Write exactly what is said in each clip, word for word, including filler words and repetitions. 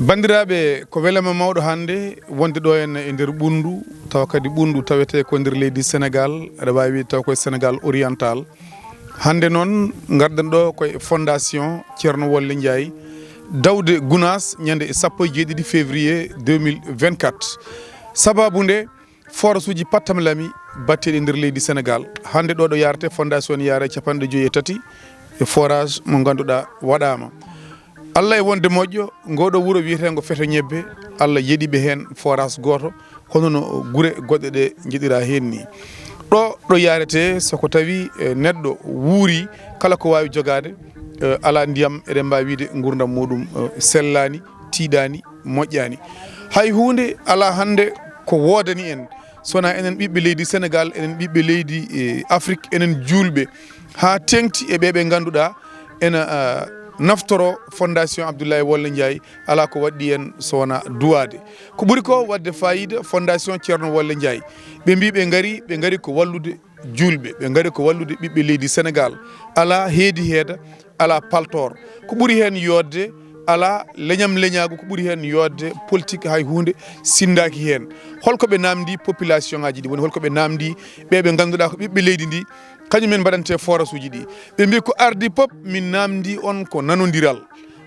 Banndiraaɓe, ko welama mawɗo hannde wonde ɗo en e nder Ɓunndu, tawa kadi Ɓunndu tawetee ko nder leydi Senegaal, aɗa waawi wiide tawa koye Senegaal oriental. Hannde noon, ngarɗen ɗo koye Fondation Ceerno Wolle Njaay, dawde Gunaas, ñande sappo e jeeɗiɗi février deux mille vingt-quatre. Sabaabu nde, forage uji pattamlami batteɗi nder leydi Senegaal. Hannde ɗo ɗo yarate fondation ne yaara e capanɗe joyi e tati e forage mo ngannduɗaa waɗaama. Allah e wonde moƴƴo, ngoɗo wuro wiyeteengo Feto Ñebbe, Allah yeɗi ɓe heen forage gooto, hono no gure goɗɗe ɗe njeɗira heen ni. Ɗo ɗo yarete, so ko tawi, eh, neɗɗo wuuri, kala ko waawi jogaade, eh, alaa ndiyam, eɗen mbaawi wiide nguurndam muɗum, eh, sellaani, tiiɗaani, moƴƴaani. Hay huunde alaa hannde ko woodani en, so wonaa enen ɓiɓɓe leydi Senegaal, enen ɓiɓɓe leydi, eh, Afrik, enen juulɓe, haa teeŋti e ɓe ɓe ngannduɗaa ena, ah, naftoro Fondation Abdoulaye Wolle Ndiaye, alaa ko waɗɗi en so wonaa duwaade. Ko ɓuri ko waɗde faayiida, Fondation Ceerno Wolle Ndiaye, ɓe mbii ɓe ngari, ɓe ngari ko wallude juulɓe, ɓe ngari ko wallude ɓiɓɓe leydi Senegaal. Alaa heedi heeda, alaa paltoor. Ko ɓuri heen yooɗde, alaa leñam leñaagu, ko ɓuri heen yooɗde politique, hay huunde sinndaaki heen. Holko ɓe naamndi population ngaaji ɗi, woni holko ɓe naamndi ɓe ɓe ngannduɗaa ko ɓiɓɓe leydi ndi, kañum en mbaɗante forage uji ɗi? Ɓe mbii ko ardi pop, min naamndi on ko nanondiral.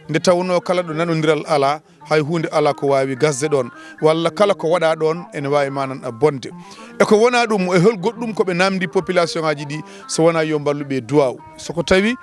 Nde tawnoo kala ɗo nanondiral alaa, hay huunde alaa ko waawi gasde ɗoon, walla kala ko waɗaa ɗoon ene waawi manan bonde. E ko wonaa ɗum, e hol goɗɗum ko ɓe naamndi population ngaaji ɗi, so wonaa yo mballu ɓe duwaaw? So ko tawi,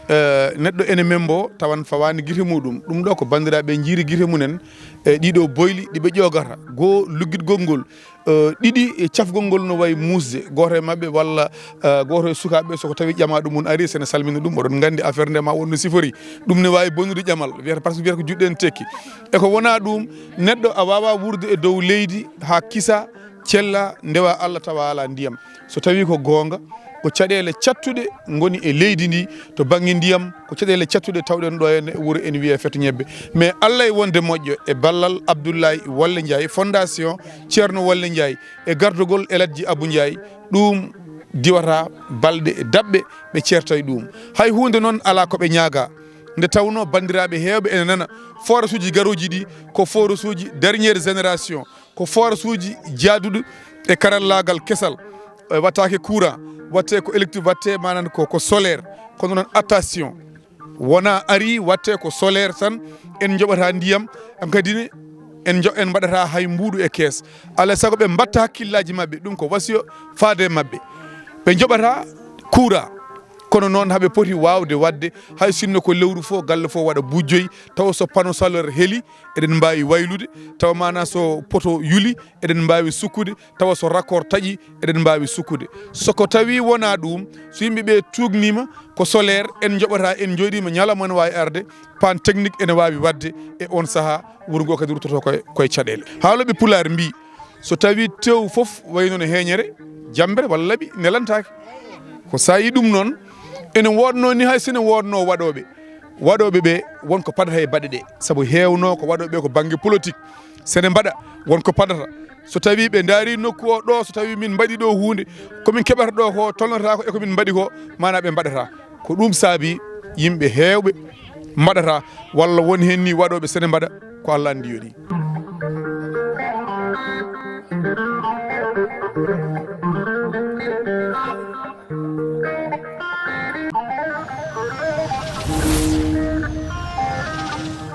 eh, neɗɗo ene membo, tawan fawaani gite muɗum. Ɗum ɗo ko banndiraaɓe njiiri gite mumen, e ɗiɗo boyli ɗi ɓe ƴoogata. Goo luggitgol ngol, eh, ɗiɗi e cafgol ngol no wayi muusde. Gooto e maɓɓe walla, eh, gooto e sukaaɓe, so ko tawi ƴama ɗum, on ari, sene salmina ɗum, oɗon nganndi affaire nde ma won no sifori. Ɗum ne waawi bonnude ƴamal, wiyata, parce que wiyata ko juɗɗen tekki. E ko wonaa ɗum, neɗɗo a waawaa wuurde e dow leydi haa kisa, cella, ndewa Allah tawa alaa ndiyam. So tawii ko goonga, ko caɗeele cattuɗe ngoni e leydi ndi, to bannge ndiyam, ko caɗeele cattuɗe tawɗen ɗo henne e wuro ene wiyee Feto Ñebbe. Mais Allah e wonde moƴƴo, e ballal Abdoulaye Wolle Ndiaye, Fondation Ceerno Wolle Ndiaye, e gardogol El Hadji Abou Ndiaye, ɗum diwata balɗe e daɓɓe ɓe ceerta e ɗum. Hay huunde noon alaa ko ɓe ñaaga. Nde tawnoo banndiraaɓe heewɓe ene nana, forage uji garooji ɗi ko forage uji dernière génération, ko forage uji jaaduɗi e karallaagal kesal, e wattaake courant, watte ko électrique, watte manan ko, ko solaire, kono noon attention, wona ari watte ko solaire tan, en njoɓata ndiyam, en kadi ne, en njo-, en mbaɗata hay mbuuɗu e kees. Alaa sago ɓe mbatta hakkillaaji maɓɓe, ɗum ko wasiyo faade maɓɓe. Ɓe njoɓata courant, kono noon haɓe poti waawde waɗde, hay sinno ko lewru fof, galle fof waɗa buujjoyi, tawa so panneau solaire heli, eɗen mbaawi waylude, tawa maana so poto yuli, eɗen mbaawi sukkude, tawa so raccord taƴi, eɗen mbaawi sukkude. So ko tawi wonaa ɗum, so yimɓe ɓe tuugniima ko solaire, en njoɓata, en njooɗiima, ñalawma ene waawi arde, panne technique ene waawi waɗde, e oon sahaa, wuro ngoo kadi ruttoto koye, koye caɗeele. Haalooɓe Pulaar mbii, so tawii tew fof wayi noon e heeñere, jammbere walla laɓi nelantaake. Ko saayi ɗum noon, ene woodnoo ni, hay so ene woodnoo waɗooɓe. Waɗooɓe ɓe won ko padata e baɗe ɗe, sabu heewnoo ko waɗooɓe ko bannge politique. So ene mbaɗa, won ko padata. So tawii ɓe ndaarii nokku o ɗo, so tawii min mbaɗi ɗo huunde, ko min keɓata ɗo ko tolnotaako e ko min mbaɗi ko, maanaa ɓe mbaɗataa. Ko ɗum saabi yimɓe heewɓe mbaɗataa, walla won heen ni waɗooɓe so ene mbaɗa, ko Allah anndi yo ɗi.